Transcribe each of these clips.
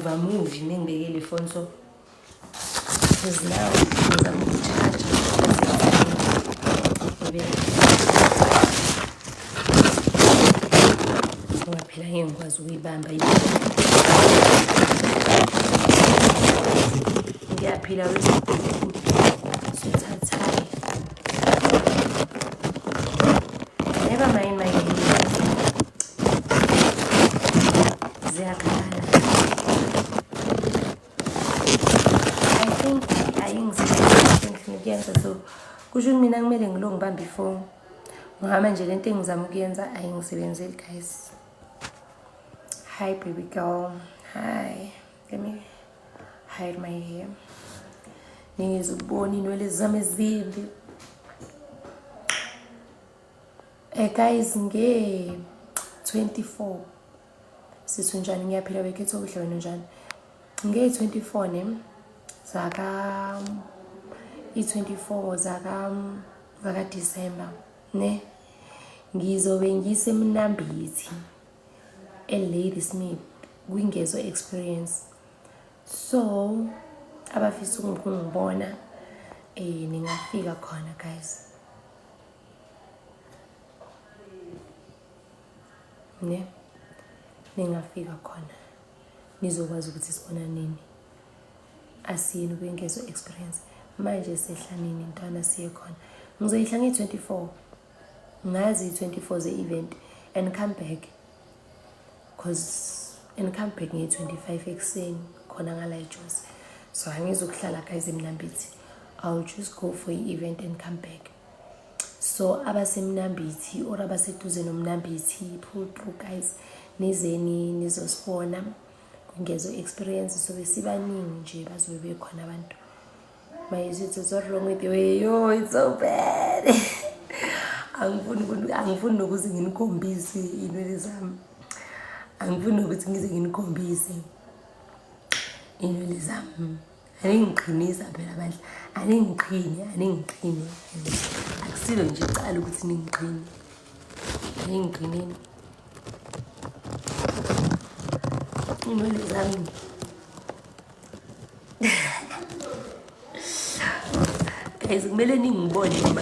Angimuva muvi mengibekele ifoni so. Because now ngizama uku-charge ngoba phela ngeke ngikwazi ukuyibamba. Ngiyaphila sithathayi. Never mind my hair. Ziyakhala. I think ayingisebenzi engifuna ukuyenza, so kusho ukuthi mina kumele ngilo ngibambe ifoni ngoba manje lento engizama ukuyenza ayingisebenzeli, guys. Hi baby girl, hi. Let me hide my hair, ningizubona inwele zami ezimbi. Guys, nge 24 sithi unjani? Ngiyaphila bekhetho kuhle, wena unjani? Nge-24 ne zaka i-24 zaka December ne ngizobe ngisemnambithi eLadysmith kwingezo experience, so abafisa ukungibona ningafika khona, guys, ne ningafika khona nizokwazi ukuthi sibona nini. Asiyini kwingezo experience manje, sehla nini ntwana siye khona? Ngizoyihla ngiyi-24, ngazi i-24 ze-event and come back, cause and come back ngiyi-25 ekuseni khona ngala eJozi, so angizukuhlala, guys, eMnambithi. I'll just go for i-event and come back. So abasemnambithi or abaseduze nomnambithi, pull through, guys, nizeni nizosibona kwingezo experience. Sobe sibaningi nje, bazobe bekhona abantu. My it's what wrong with you? Yo, it's so bad. Angifuni nokuthi nginikhombise inwele zami, angifuni nokuthi ngize nginikhombise inwele zami. Aningiqinisa phela bandla, aningiqhini, aningiqhini. Akusilo nje icala ukuthi ningiqhine, aningiqhineni inwele zami. Guys, kumele ningibone noma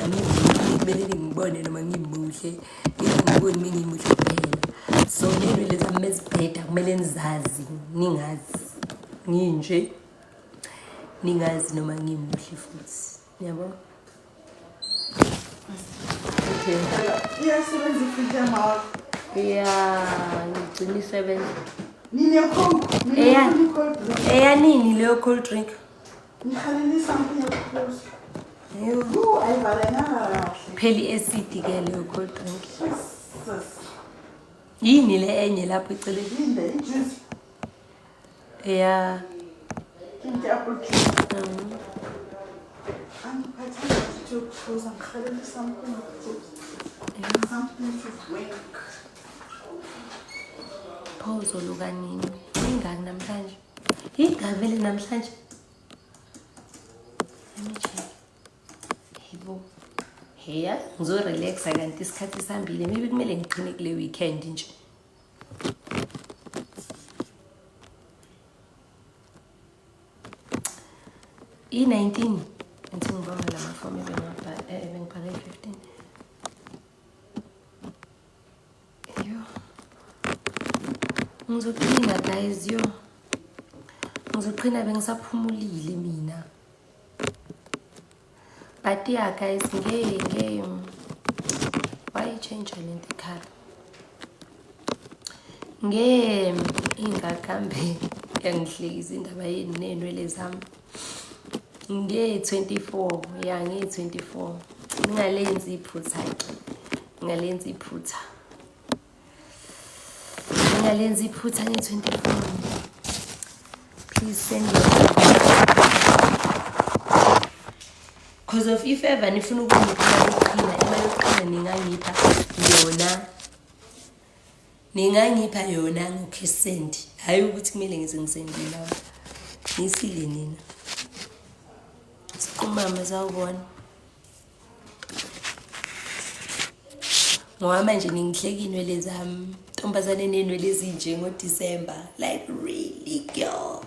kumele ningibone noma ngimuhle, ningangiboni mingimuhle kuphela. So ney'nwele zami mezibheda kumele nizazi, ningazi nginje, ningazi noma ngimuhle futhi, yabo. Okay. Iyasebenza ifriji yamawakho? Ya, ngigcina isebenza. Nine-Coke? Eya. Mina cold drink. Eyanini leyo cold drink? Ngihalele something yokuphuza. Yo. Ayivalelanga kahle. Phela i-acid ke leyo cold drink. Jesus. Yini le enye lapho eceleni? Yini le, i-juice? Ya. Into apple juice. Angiphathanga futhi yokuphuza, ngihalele something yokuphuza. Something to drink. Phozo lukanini? Ingaki namhlanje? Ingaki vele namhlanje? Let me check. Yebo. Heya, ngizorelaxa kanti isikhathi sihambile. Maybe kumele ngiqhine kule weekend nje. I-19 ngithi ngibonga lamafomu ebengibhale i-15. Yo. Ngizoqina, guys, yo. Ngizoqina, bengisaphumulile mina. But yeah, guys, nge why change lento ikhala? Nge ingakambe yangihlekisa indaba yeni nenwele zami. Nge-24, ya, nge-24. Ningalenzi iphutha ke. Ningalenzi iphutha. Ningalenzi iphutha nge-24. Please send your, cause of if ever nifuna ukungipha imali yokuqhina, imali yokuqhina ningangipha yona, ningangipha yona ngo-cash send, hhayi ukuthi kumele ngize ngisendile nami nisile nina. Siqumama, sawubona. Ngoba manje ningihleka iy'nwele zami, ntombazane ney'nwele ezinje ngoDisemba. Like really girl.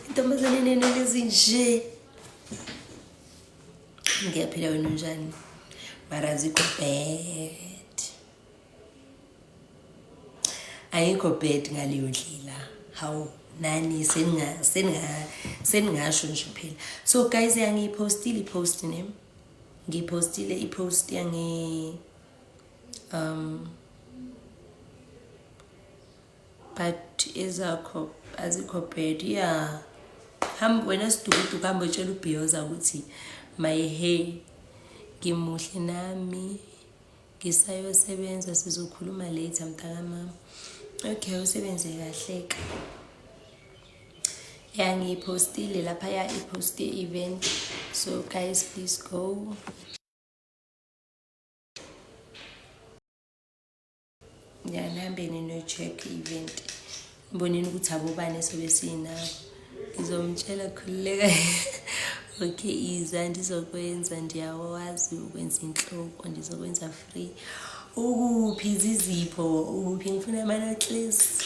Intombazane ney'nwele ezinje. Ngiyaphila, wena unjani? Mara azikho bad. Ayikho bad ngaleyo ndlela. Hawu, nani seningasho nje phela. So guys, yangiyiphostile i-post ne. Ngiyiphostile i-post yange but ezakho azikho bad. Yeah. Hamba wena sidukuduku, hamba utshela uBhiyoza ukuthi my hair, ngimuhle nami, ngisayosebenza, sizokhuluma later mntakamama. Okay, usebenze kahle ke. Ya, ngiyipostile lapha ya i-post event. So guys, please go. Ya, nihambeni niyo-check i-event. Niboneni ukuthi abobani esobe sinabo. Ngizomtshela, khululeka. Okay, iza ndizokwenza, ndiyawazi ukwenza inhloko, ndizokwenza free. Ukuphi zizipho? Ukuphi? Ngifuna ama-knotless.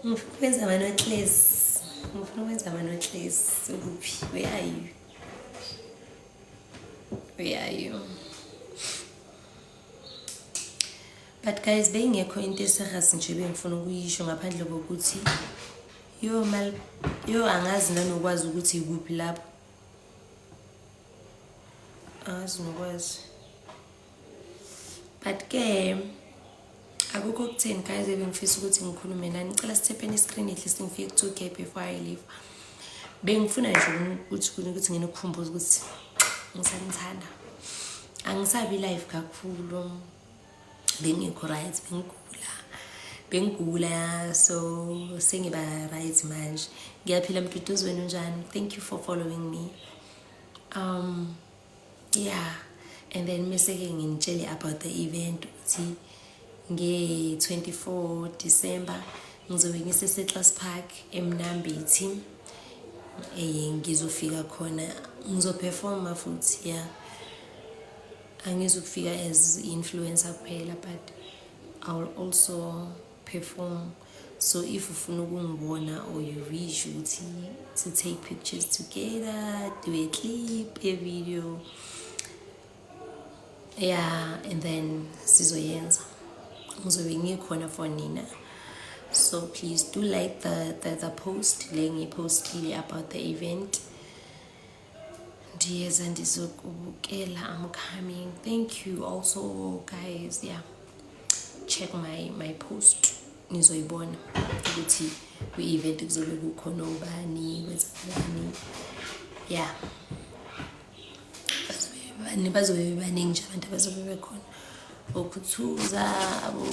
Ngifuna ukwenza ama-knotless. Ngifuna ukwenza ama-knotless. Ukuphi? Where are you? Where are you? But guys, beyingekho into e-serious nje bengifuna ukuyisho ngaphandle kokuthi yo mal yo, angazi nanokwazi ukuthi ikuphi lapho. Angazi nokwazi. But ke akukho kutheni guys ebengifisa ukuthi ngikhulume nani. Ngicela sithapheni i-screen, at least ngifike ku-2K before I leave. Bengifuna nje ukuthi nginikhumbuze ukuthi ngisanithanda. Angisabi live kakhulu. Bengikho right, bengigula. Bengigula, so sengiba right manje. Ngiyaphila Mduduzi, wena unjani? Thank you for following me. Yeah, and then mese ke nginitshele about the event ukuthi nge-24 December ngizobe ngise-Settlers Park eMnambithi. Ngizofika khona, ngizoperforma futhi, yeah. Angizukufika as influencer kuphela, but I will also perform. So if ufuna ukungibona or you wish ukuthi to take pictures together, do a clip, a video, yeah, and then sizoyenza. Ngizobe ngikhona for nina. So please do like the post le ngiyipostile about the event. Ndiyeza ndizokubukela, I'm coming. Thank you also guys. Yeah, check my post, nizoyibona ukuthi kwi-event kuzobe kukhona ubani, kwenzakalani. Yeah, bazobe bebaningi nje abantu abazobe bekhona, okhuthuza abo,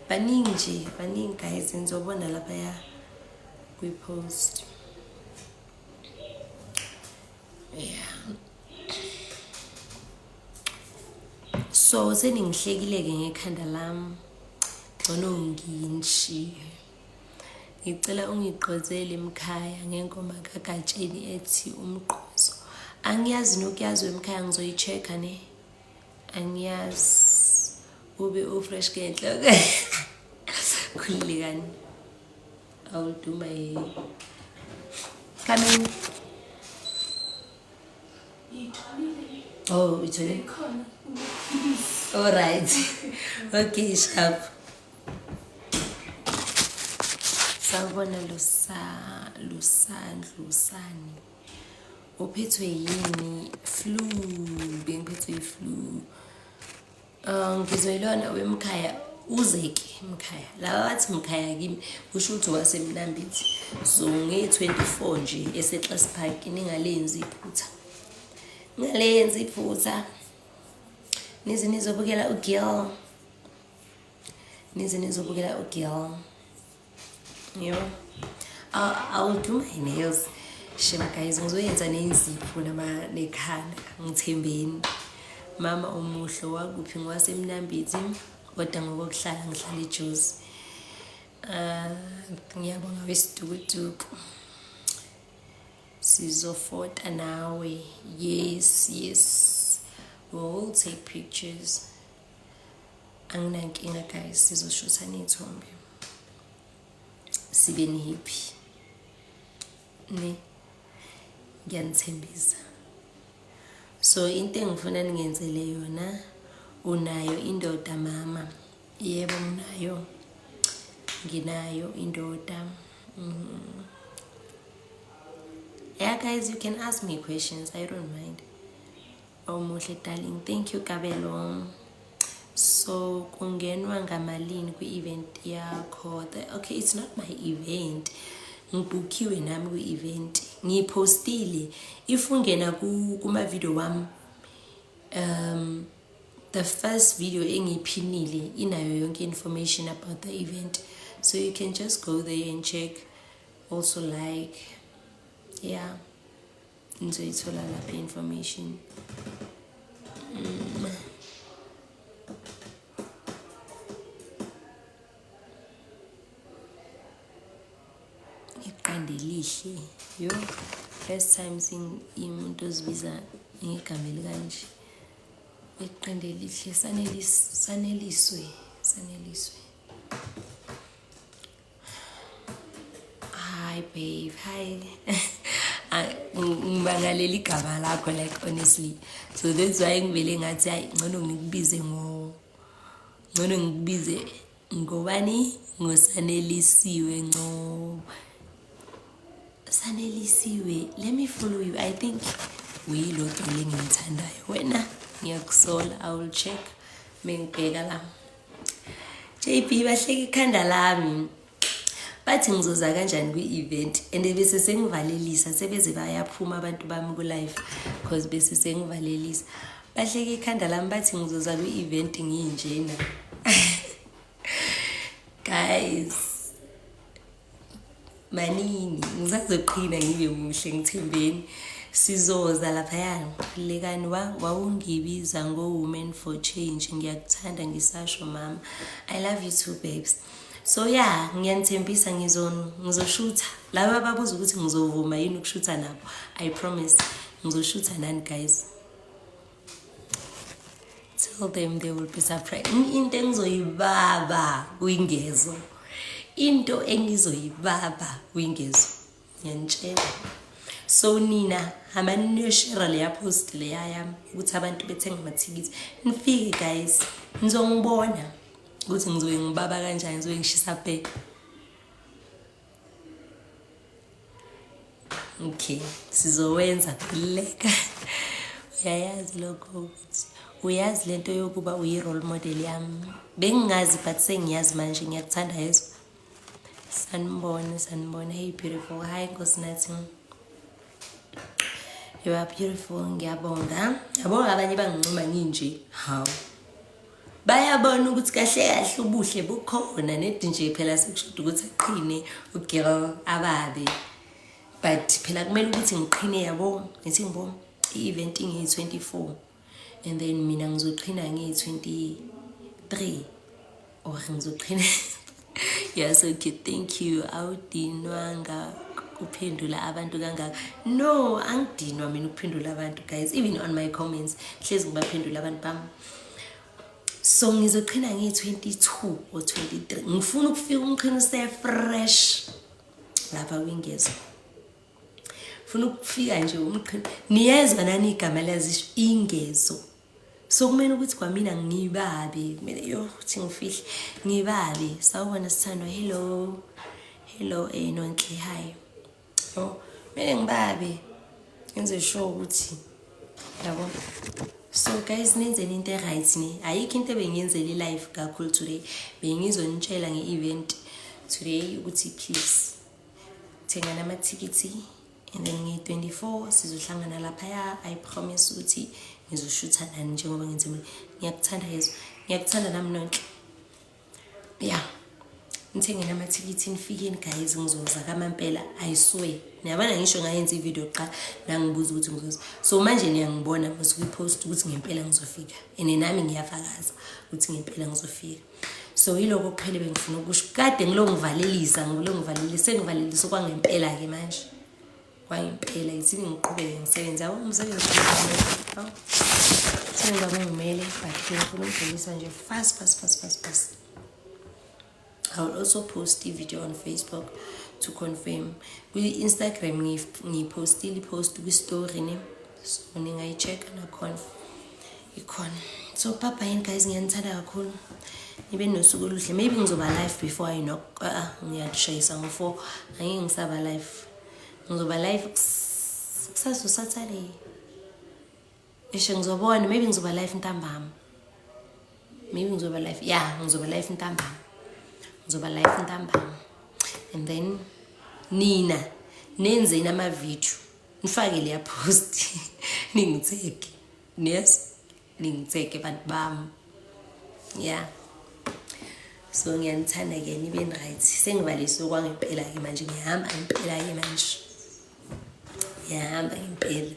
baningi nje, baningi guys, nizobona laphaya kwi-post. Yeah, so seningihlekile-ke ngekhanda lami, ngcono nginishiye. Ngicela ungigqozele emkhaya ngengoma kaGatsheni ethi Umgqozo. Angiyazi nokuyazi wemkhaya, ngizoyi-check-a ne. Angiyazi. Ube u-fresh ngenhloko. Khululekani. I will do my come in. Oh, itholile. All right. Okay, sharp. Sawubona lusa lusandlusani. Uphethwe yini? Flu, bengiphethwe yi-flu. Ngizoyilona wemkhaya, uzeke mkhaya. Laba bathi mkhaya kimi kusho ukuthi waseMnambithi. So nge-24 nje eSettlers Park, ningalenzi iphutha. Ningalenzi iphutha. Nize nizobukela uGirl. Nize nizobukela uGirl. Yo. I will do my nails. Shema guys, ngizoyenza nenzipho nama nekhanda, ngithembeni. Mama omuhle, wakuphi? Ngwasemnambithi kodwa ngokokuhlala ngihlala eJozi. Ngiyabonga wesidukuduku. Sizofota nawe. Yes, yes. We will take pictures. Anginankinga guys, sizoshutha ney'thombe. Sibe happy. Ne? Ngiyanithembisa. So into engifuna ningenzele yona, unayo indoda mama? Yebo nginayo. Nginayo indoda. Yeah guys, you can ask me questions. I don't mind. Awumuhle darling. Thank you Kabelo. So kungenwa ngamalini kwi-event yakho? Okay, it's not my event. Ngibhukhiwe nami kwi-event. Ngiyipostile. If ungena kuma video wami, the first video engiyiphinile inayo yonke information about the event. So you can just go there and check. Also like, yeah, nizoyithola lapha information. Iqanda elihle. Yo, first time seeing umuntu ozibiza ngegama elikanje. Iqanda elihle, saneliswe, saneliswe. Hi babe, hi. Ngimangalela igama lakho, like honestly. So that's why ngivele ngathi hayi ngcono ngikubize ngo ngcono ngikubize ngobani, ngoSanelisiwe Ngcobo. Sanelisiwe, let me follow you. I think uyilo cele engimthandayo wena, ngiyakusola. I will check mengibheka la. JB bahleka ikhanda lami. Bathi ngizoza kanjani kwi-event and bese sengivalelisa, sebeze bayaphuma abantu bami ku-live cause bese sengivalelisa. Bahleka ikhanda lami bathi ngizoza kwi-event nginjena. Guys, manini ngisazoqhina ngibe muhle, ngithembeni. Sizoza laphaya. Khululekani, wawungibiza ngo-Women for Change. Ngiyakuthanda ngisasho mama. I love you too babes. So yeah, ngiyanithembisa ngizoshutha. Laba ababuza ukuthi ngizovuma yini ukushutha nabo, I promise ngizoshutha nani guys. Tell them they will be surprised. Into engizoyibaba kwingezo. Into engizoyibaba kwingezo. Ngiyanitshela. So nina hambani niyoshare leya post leya yami ukuthi abantu bethenga amathikithi. Nifike guys, nizongibona ukuthi ngizobe ngibaba kanjani, ngizobe ngishisa bhe. Okay, sizowenza, khululeka. Uyayazi lokho ukuthi uyazi lento yokuba uyi-role model yami. Bengingazi but sengiyazi manje, ngiyakuthanda yezwa. Sanibona, sanibona. Hey beautiful. Hi Nkosinathi. You are beautiful. Ngiyabonga. Yabo abanye bangincoma nginje. Hawu. Bayabona ukuthi kahle kahle ubuhle bukhona nedi nje phela sekushoda ukuthi aqhine ugirl ababe. But phela kumele ukuthi ngiqhine yabo. Ngithi ngibo i-event ingeyi-24 and then mina ngizoqhina ngeyi-23 or ngizoqhina. You are so cute. Thank you. Awudinwanga kuphendula abantu kangaka? No, angidinwa mina ukuphendula abantu guys. Even on my comments hlezi ngibaphendula abantu bami. So ngizoqhina ngeyi-22 or 23. Ngifuna ukufika umqhino use-fresh lapha kwingezo. Funa ukufika nje umqhino. Niyezwa nani igama lazisho ingezo. So kumele ukuthi kwamina ngibabe, kumele yo ukuthi ngifihle ngibabe. Sawubona sithandwa, hello. Hello Nonhle, hi. Oh, kumele ngibabe. Ngenze sure ukuthi yabo. So guys, nenzeni into e-right ne. Ayikho into ebengiyenzela i-live kakhulu today. Bengizonitshela nge-event today ukuthi please thengani amathikithi and then ngiyi-24 sizohlangana laphaya. I promise ukuthi ngizoshutha nani njengoba ngenze mina. Ngiyakuthanda yezwa. Ngiyakuthanda nami nonke. Yeah. Nithengeni amathikithi nifikeni guys, ngizoza kamampela, I swear. Niyabona ngisho ngayenza i-video kuqala nangibuza ukuthi ngizoza. So manje niyangibona mase kwi-post ukuthi ngempela ngizofika. And nami ngiyafakaza ukuthi ngempela ngizofika. So yiloko kuphela bengifuna ukusho. Kade ngilo ngivalelisa, ngilo ngivalelisa, sengivalelisa kwangempela ke manje. Kwangempela yithini ngiqhubeke ngisebenze. Yabo umsebenzi. Sengiba ngimele, but ngifuna ukudlulisa nje fast, fast, fast, fast, fast. I will also post i-video on Facebook to confirm. Kwi-Instagram ngiyipostile i-post kwi-story ne, so ningayi-check-a nakhona, ikhona. So bye bye guys, ngiyanithanda kakhulu, nibe nosuku oluhle. Maybe ngizoba live before I knock. Ngiyashayisa ngo-4, angeke ngisaba live. Ngizoba live kusasa, uSaturday. Eshe ngizobona, maybe ngizoba live ntambama, maybe ngizoba live, yeah, ngizoba live ntambama, ngizoba live ntambama. And then nina nenzeni amavidiyo, nifake leya post, ningi-tag-e. Yes, ningi-tag-e, bantu bami. Yeah, so ngiyanithanda-ke, nibe right. Sengibalise okwangempela-ke manje, ngihamba ngempela-ke manje, ngiyahamba ngempela.